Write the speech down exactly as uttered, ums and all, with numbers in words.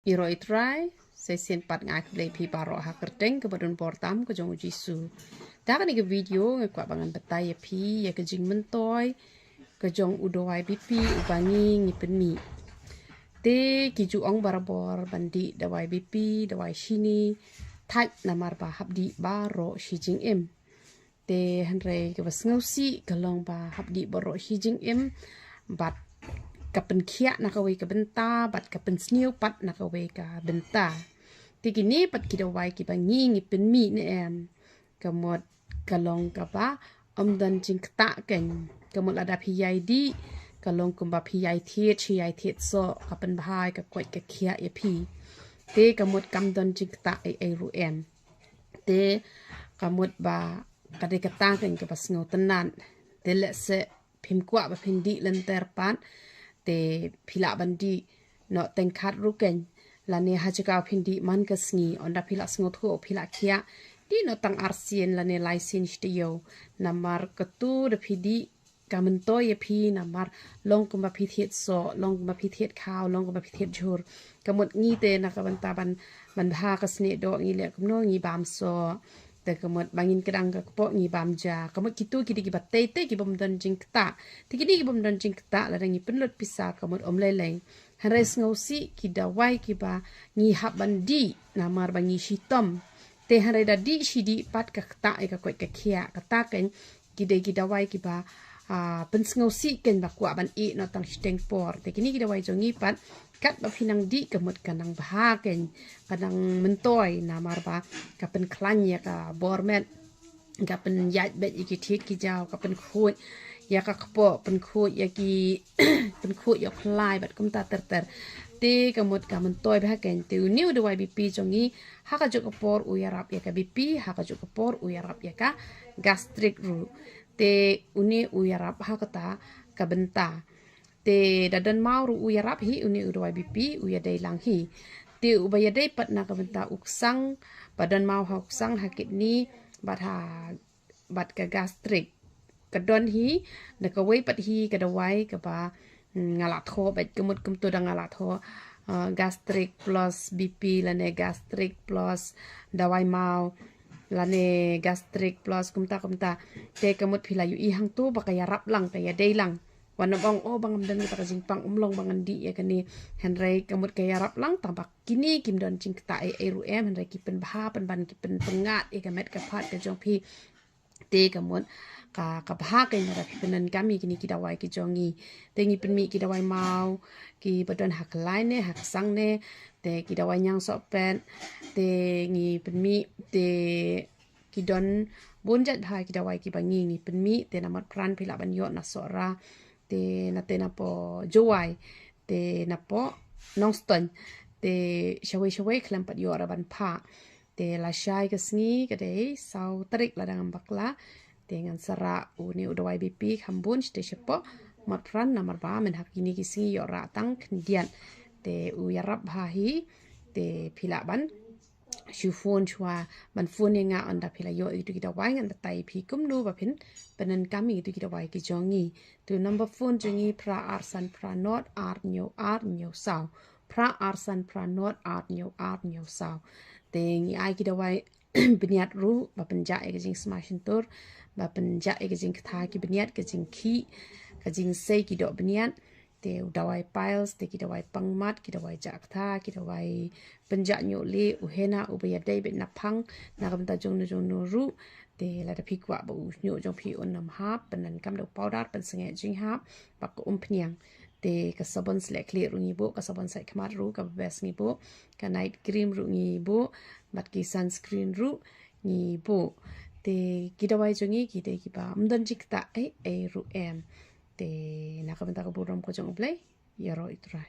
Ïaroh Ïa U Trai, sa shisien pat nga ai khublei ïa phi baroh ha ka kyrteng kaba don bor tam ka jong U Jisu. Da kane ka video nga kwah ba ngan batai ïa phi ïa ka jingmyntoi ka jong u dawai B P uba ngi ngi pynmih. Te ki ju ong barabor ban dih dawai B P, dawai shini, thait namar ba hap dih baroh shi jingim. Te hynrei kaba sngewsih ka long ba hap dih baroh shi jingim bad ka pynkhiah na kawei ka bynta bad ka pynsniew pat na kawei ka bynta. Te kine pat ki dawai kiba ngi ngi pynmih ne em, ka mut ka long kaba ym don jingktah kein. Ka mut lada phi ïai dih ka long kumba phi ïai thied shi ïai thied soh, ka pynbha ïa ka koit ka khiah ïa phi. Te ka mut kam don jingktah ei ei ruh em. Te ka mut ba ka dei kata kein kaba sngewtynnat. Te lehse phim kwah ba phin dih lynter pat, te phi lah ban dih noh teng khat ruh kein, lane ha jaka phin dih man ka sngi, ynda phi lah sngewthuh phi lah khiah, dih noh tang arsien lane laisien shi taïew. Namar katu da phi dih ka myntoi ïa phi namar long kumba phi thied soh, long kumba phi thied khaw, long kumba phi thied jhur. Ka mut ngi te na ka bynta ban ban bha ka snieh doh ngi leh kumno, ngi bam soh. Te ka mut ba ngin kdang ka kpoh ngi bam ja. Ka mut kitu ki dei kiba tei tei kibym don jingktah. Te kine kibym don jingktah lada ngi pynlut pisa ka mut ym lei lei. Hynrei sngewsih ki dawai kiba ngi hap ban dih namar ba ngi shitom. Te hynrei da dih shi dih pat ka ktah ïa ka koit ka khiah, kata kein ki dei ki dawai kiba ah, pynsngewsih kein ba kwah ban ïeh noh tang shiteng por. Te kine ki dawai jong ngi pat katba phi nang dih ka mut ka nang bha kein, ka nang myntoi namar ba ka pynkhlaiñ ïa ka bor met, ka pynïaid beit ïa ki thied ki jaw, ka pynkhuid ïa ka kpoh, pynkhuid ïa ki pynkhuid ïa u khlai bad kumta ter ter. Te ka mut ka myntoi bha kein. Te une u dawai B P jong ngi ha kajuh ka por u ïarap ïa ka B P, ha kajuh ka por u ïarap ïa ka gastric ruh. Te une u ïarap ha kata ka bynta. Te da don maw ruh u ïarap hi, une u dawai B P u ïadei lang hi. Te uba ïadei pat na ka bynta u ksang, ba don maw ha u ksang, ha kidney bad ha bad ka gastric. Ka don hi da kawei pat hi ka dawai kaba, mm, nga la thoh bad ka mut kumto da nga la thoh, ah, gastric plus B P lane gastric plus dawai maw lane gastric plus kumta kumta. Te ka mut phi la ïohi hangto ba ka ïarap lang, ka ïadei lang. Wat nym ong, oh, ba ngam don kata ka jingpang, ym long ba ngan dih ïa kane. Hynrei ka mut ka ïarap lang, tang ba kine kim don jingktah ei ei ruh em, hynrei ki pynbha pynban, ki pynpyngngad ïa ka met ka phad ka jong phi. Te ka mut ka, ka bha kein lada phi pyndonkam ïa kine ki dawai ki jong ngi. Te ngi pynmih ki dawai maw kiba don ha khlai ne ha ksang ne, te ki dawai ñiang sohpet, te ngi pynmih, te ki don bun jait bha ki dawai kiba ngi ngi pynmih. Te na Motphran phi lah ban ïoh na Sohra, te na te napoh Jowai, te napoh Nongstoiñ, te shawei shawei khlem pat ïoh ruh ban phah. Te lashai ka sngi ka dei saw tarik lada ngam bakla. Te ngan sa rah une u dawai B P kham bun shatei shapoh Motphran namar ba mynta ha kine ki sngi ïoh rah tang khyndiat. Te u ïarap bha hi, te phi lah ban shu phone shuwa, ban phone ïa nga ynda phi la ïoh ïa kitu ki dawai, ngan batai ïa phi kumno ba phin pyndonkam ïa kitu ki dawai ki jong ngi. Te u number phone jong ngi phra ar san phra nod ar hynñiew ar hynñiew saw. Phra ar san phra nod ar hynñiew ar hynñiew saw. Te ngi ai ki dawai bniat ruh ba pynjah ïa ka jingsma shyntur, ba pynjah ïa ka jingktha ki bniat, ka jingkhih, ka jingsei ki doh bniat. Te u dawai piles, te ki dawai pangmat, ki dawai jah ktha, ki dawai pynjah ñiuh lieh, u henna uba ïadei beit na phang, na ka bynta jongno jongno ruh. Te lada phi kwah ba u ñiuh jong phi un ym hap, pyndonkam da u powder, pynsangeh jinghap bad ka umphniang. Te ka sabon sleh khlieh ruh ngi buh, ka sabon sait khmat ruh kaba best ngi buh, ka night cream ruh ngi buh, bad ki sunscreen ruh ngi buh. Te ki dawai jong ngi ki dei kiba ym don jingktah ei ei ruh em. Te na ka bynta ka burom ka jong U Blei, ïaroh Ïa U Trai.